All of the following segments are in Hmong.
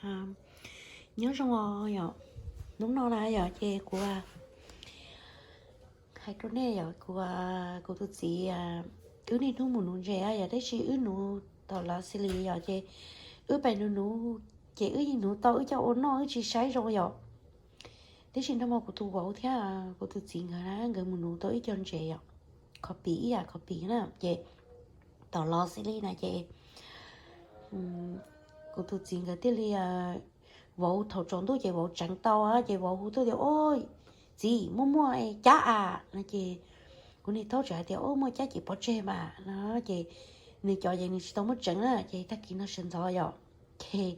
Nyob zoo os yom, hnub no na yom ces kuv hais rau nej yom, kuv, kuv tus txiv, wb niaj hnub mus nuv ntses yom, tab sis wb nuv tom lav xis lis yom, ces wb pem nuv nuv ces wb yeej nuv tau wb coj ua noj wb tsis saib zoo yom. Tab sis nag hmo kuv tus vauv thiab kuv tus txiv nkawd na nkawd mus nuv tau ib co ntses yom, khob pis ib yam khob pis na ces tom lav xis lis na ces kuv tus txiv nkawd thiaj li, vauv thaum tsaus ntuj ces vauv tseev tau ces vauv hu tuaj tias, Ub, txiv, muaj muaj cab as no ces kuv niag thaub txawm hais tias, Ub, muaj cab ces pov tseg mas no ces nws cov ces nws tsis tau muab tseev na ces tag kis no sawv ntxov yom ces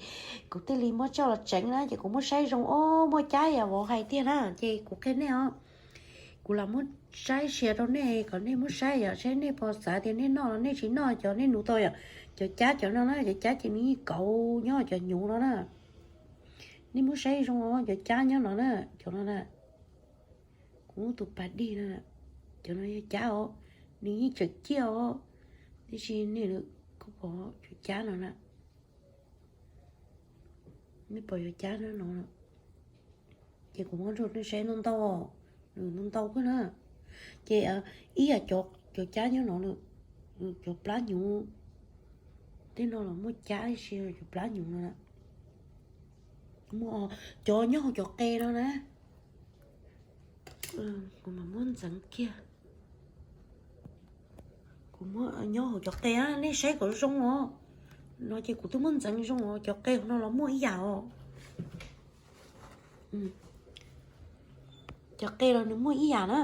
kuv thiaj li muab coj los tseev na ces kuv muab saib zoo, Ub, muaj cab yam vauv hais tiag na ces kuv qhia nej os. Kuv lam muab saib sia rau nej kom nej muab saib yom, saib nej puas xav tias nej noj los nej tsis noj cov nej nuv tau yom. Cov cab cov no na, cov cab ces nws yeej kauv nyob cov hnyuv no na. Nej muab saib zoo os, cov cab nyob no na, cov no na. Kuv muab tus pas dig no, cov no yog cab os, nws yeej tseem ciaj os, tab sis nej, kuv pom cov cab no na. Nej pom cov cab no no, ces kuv muab rau nej saib ntau ntau, nws ntau ntau kawg na. Ces ib yam cov cab nyob no, cov plab hnyuv, tej no los muaj cab ib si, cov plab hnyuv no na. Muaj cov nyob hauv cov qe no na. Kuv mam muab ntxeev kiag. Kuv muab nyob hauv cov qe, nej saib kom zoo os. No ces kuv twb muab ntxeev zoo os, cov qe hauv no los muaj ib yam os. Cov qe los nws muaj ib yam na.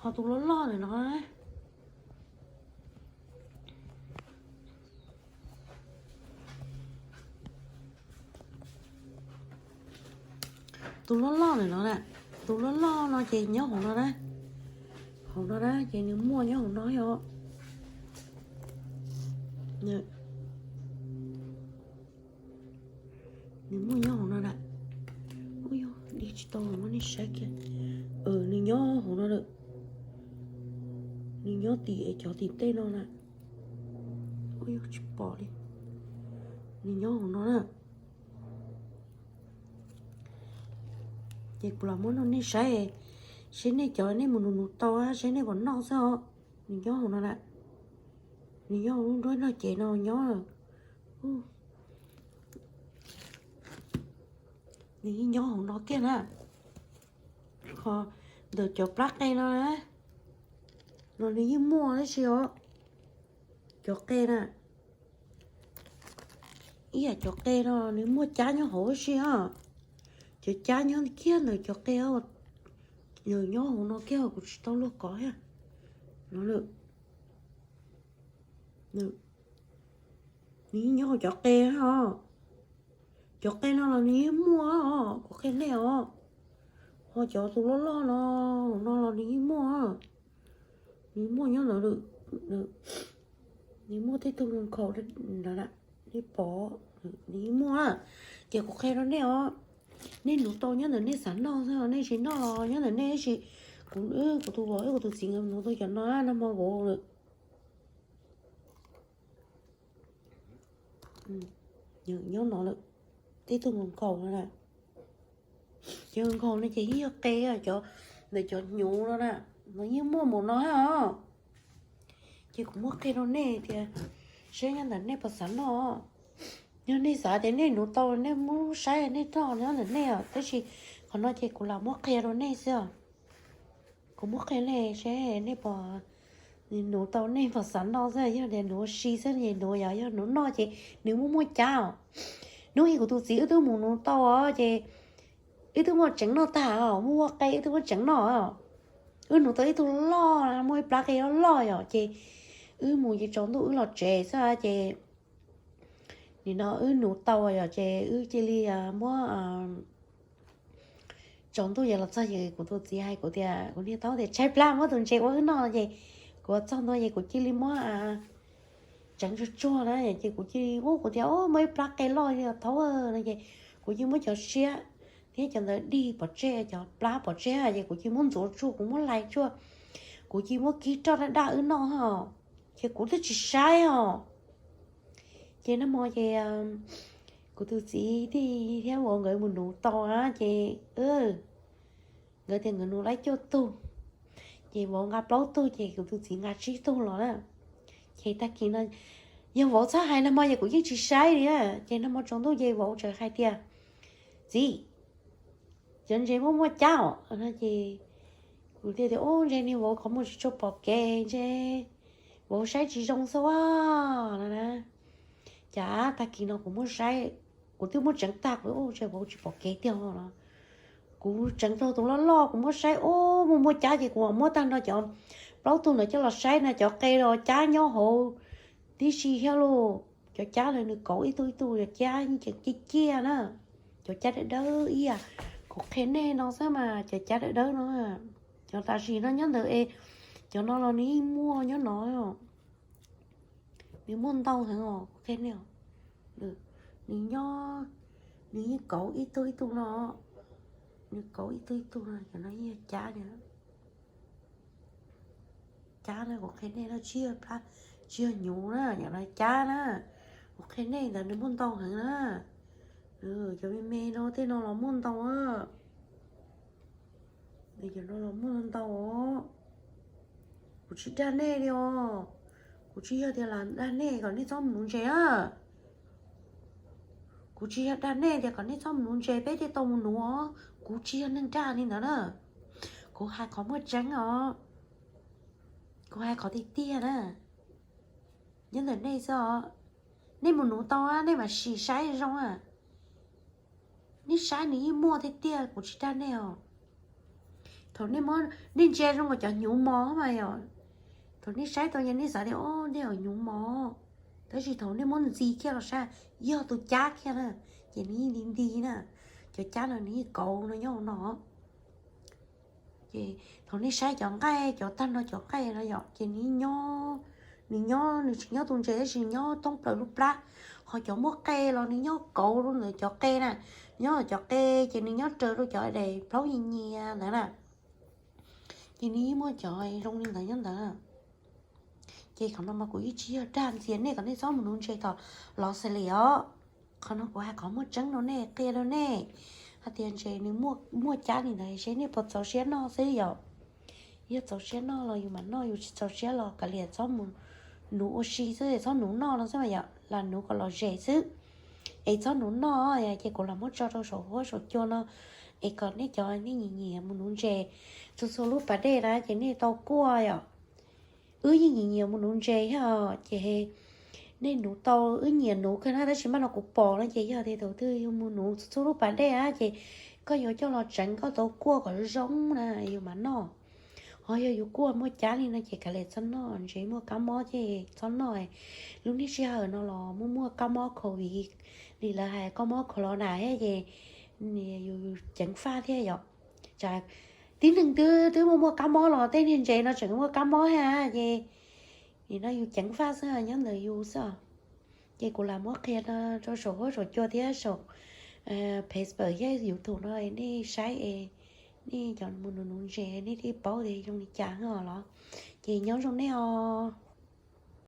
Ho tus loj loj ntawm no, tus loj loj ntawm no na, tus loj loj no ces nyob hauv no na. Hauv no na ces nws muaj nyob hauv no os. Nws muaj nyob hauv no na. Ub, yog dig tsis tau, muab nej saib kiag. Nws nyob hauv no lawm. Nws nyob tim cov tim tej no na. Ub, yog tsis pom li. Nws nyob hauv no na. Ces kuv los muab rau nej saib, saib nej cov nej mus nuv nuv tau, saib nej puas noj xwb os. Nws nyob hauv no na. Nws nyob hauv lub nruab noj cev no nyob. Nws yeej nyob hauv no kiag na. Ho ntawm cov plab qe no na, no nws yeej muaj tab sis os. Cov qe na, ib yam cov qe no nws muaj cab nyob hauv tab sis os. Cov cab nyob kiag ntawm cov qe, nws nyob hauv no kiag kuv tsis tau luag kov thiab. No lawm. Nws yeej nyob hauv cov qe os. Cov qe no los nws yeej muaj os, kuv qhia nej os. Ho cov tus loj loj no, no los nws yeej muaj. Nws muaj nyob ntawd, nws muaj tej tug nkhaus ntawd, nej pom, nws yeej muaj. Ces kuv qhia rau nej os, nej nuv tau nyob ntawm nej xav noj xwb, nej tsis noj los nyob ntawm nej tab sis kuv, kuv tus vauv, kuv tus txiv nkawd nuv tau cov no nag hmo vauv lawm. Nyob no lawm, tej tug nkhaus no na. Cov nkhaus no ces yeej yog qe, cov ntawm cov hnyuv no na, no yeej muaj mus no os. Ces kuv muab qhia rau nej tias, saib nyob ntawm nej puas xav noj. Yog nej xav tias nej nuv tau nej muab saib nej noj nyob ntawm nej os, tab sis qhov no ces kuv lam muab qhia rau nej xwb os. Kuv muab qhia nej seb nej puas nuv tau nej puas xav noj xwb, yog tias nuv ua si xwb ces nuv, yog, yog nuv noj ces nws muaj muaj cab os. Hnub ib kuv tus txiv wb twb mus nuv tau os ces wb twb muaj tseev noj tag os, muaj ua qe wb twb muaj tseev noj os. Wb nuv tau ib tug loj, muaj ib plab qe loj loj yom, ces wb mus ces tsaus ntuj wb los tsev xwb ces nim no wb nuv tau yom, ces wb cia li muab, tsaus ntuj ces los txog ces kuv tus txiv hais kuv tias, kuv niag thaub tias tshaib plab muab tus ntses ua wb noj ces kuv txog ntua ces kuv cia li muab tseev tsuag tsuag na, ces kuv cia li, kuv tias, Ub, muaj ib plab qe loj li thaub no, ces kuv cia li muab cov siab thiab cov ntawd dig pov tseg, cov plab pov tseg, ces kuv cia li muab ntxuav tsuag, kuv muab hlais tsuag, kuv cia li muab kib roj daj daj wb noj os. Ces kuv twb tsis saib os. Ces nag hmo ces Kuv tus txiv thiab vauv nkawd mus nuv tau na ces nkawd tias nkawd nuv laib cuaj tug, ces vauv nqa plaub tug ces kuv tus txiv nqa tsib tug los na. Ces tag kis no yog vauv txhob hais nag hmo ces kuv yeej tsis saib li na. Ces nag hmo tsaus ntuj ces vauv txawm hais tias, Txiv, cov ntses muaj muaj cab os. Ces kuv thiaj tias, Ub, ntses niag vauv qhov muag tsis tshua pom kev, ntses vauv saib tsis zoo xwb a, no na. Cas tag kis no kuv muab saib, kuv twb muab tseev tag, kuv, Ub, ntses vauv tsis pom kev tiag no. Kuv tseev rau tus loj loj, kuv muab saib, ub, muaj muaj cab ces kuv muab tag nrho cov plaub tug ntawd coj los saib na, cov qe los cab nyob hauv tib si thiab lauj. Cov cab ntawd nws kauv ib tug ib tug, cov cab yeej tseem ciaj ciaj na. Cov cab dawb dawb ib yam kuv qhia nej no xwb mas, cov cab dawb dawb no. Cov tam sim no nyob ntawd es, cov no los nws yeej muaj nyob no. Nws muaj ntau heev os, kuv qhia nej os. Nws nyob, nws yeej kauv ib tug ib tug no. Nws kauv ib tug ib tug no, cov no yeej yog cab na. Cab na, kuv qhia nej no, tsis yog plab, tsis yog nyuv na, cov no cab na. Kuv qhia nej ntawd nws muaj ntau heev na. Cov me me no tej no los muaj ntau na. Cov no los muaj ntau os. Kuv tsis dag nej li os. Kuv tsis yog tias lam dag nej kom nej txhob mus nuv ntses na. Kuv tsis yog dag nej tias kom nej txhob mus nuv ntses peb thiaj tau mus nuv os. Kuv tsis yog neeg dag li ntawd na. Kuv hais qhov muaj tseeb os. Kuv hais qhov tiag tiag na. Nyob ntawm nej xwb os. Nej mus nuv tau na, nej mam sim saib zoo na. Nej saib nws yeej muaj tiag tiag, kuv tsis dag nej os. Thaum nej muab, nej ntsia zoo nkaus cov hnyuv mos mas yom. Thaum nej saib tau ces nej xav tias, O, nej yog hnyuv mos. Tab sis thaum nej muab ntxi kiag los saib, yog tus cab kiag na, ces nws yeej nti nti na. Cov cab no nws yeej kauv no nyob hauv no. Ces thaum nej saib cov nqaij, cov tag nrho cov nqaij no yom, ces nws nyob, nws nyob, nws tsis nyob tu ntses tab sis nws nyob thoob plaws lub plab. Ho cov muaj qe los nws nyob kauv rau ntawm cov qe na, nyob cov qe, ces nws nyob raws rau cov daim plaub nyias nyias ntawd na. Ces nws yeej muaj cov zoo li ntawd nyob ntawd. Ces qhov no mas kuv yeej tsis yog dag ntxias nej kom nej txhob mus nuv ntses tom los xas li os. Qhov no kuv hais qhov muaj tseeb rau nej, qhia rau nej hais tias ntses nws muaj cab li ntawd seb nej puas txaus siab noj xwb yom. Yog txaus siab noj los yus mam noj, yus tsis txaus siab los kav liam txhob mus nuv ua si xwb, txhob nuv noj no xwb mas yom, lam nuv kom lom zem xwb. Es txhob nuv noj, ces kuv lam muab tso rau saum huab saum cua no, es kom nej cov nej nyiam nyiam mus nuv ntses txhua txhua lub pas dej na ces nej tau kuaj yom. Wb yeej nyiam nyiam mus nuv ntses thiab ces nej nuv tau, wb nyiam nuv kawg na, tab sis mas no kuv pom no ces yog tias thaum twg yus mus nuv txhua txhua lub pas dej na ces koj yuav coj los tseev koj tau kuaj kom zoo na yus mam noj. Ho yog yus kuaj muaj cab li no ces kav liam txhob noj, ntses muaj kab mob ces txhob noj. Lub niag sij hawm no los muaj muaj kab mob covid li lawv hais kab mob corona thiab ces yus ceev faj thiab yom. Tsam tib neeg twb twb muaj muaj kab mob los tej niag ntses no tseem muaj kab mob thiab ces nim no yus ceev faj xwb, nyob ntawm yus xwb. Ces kuv lam muab qhia rau saum huab saum cua thiab saum Facebook thiab YouTube no nej saib es nej cov mus nuv nuv ntses nej thiaj paub tias zoo li cas os los. Ces nyob zoo nej os.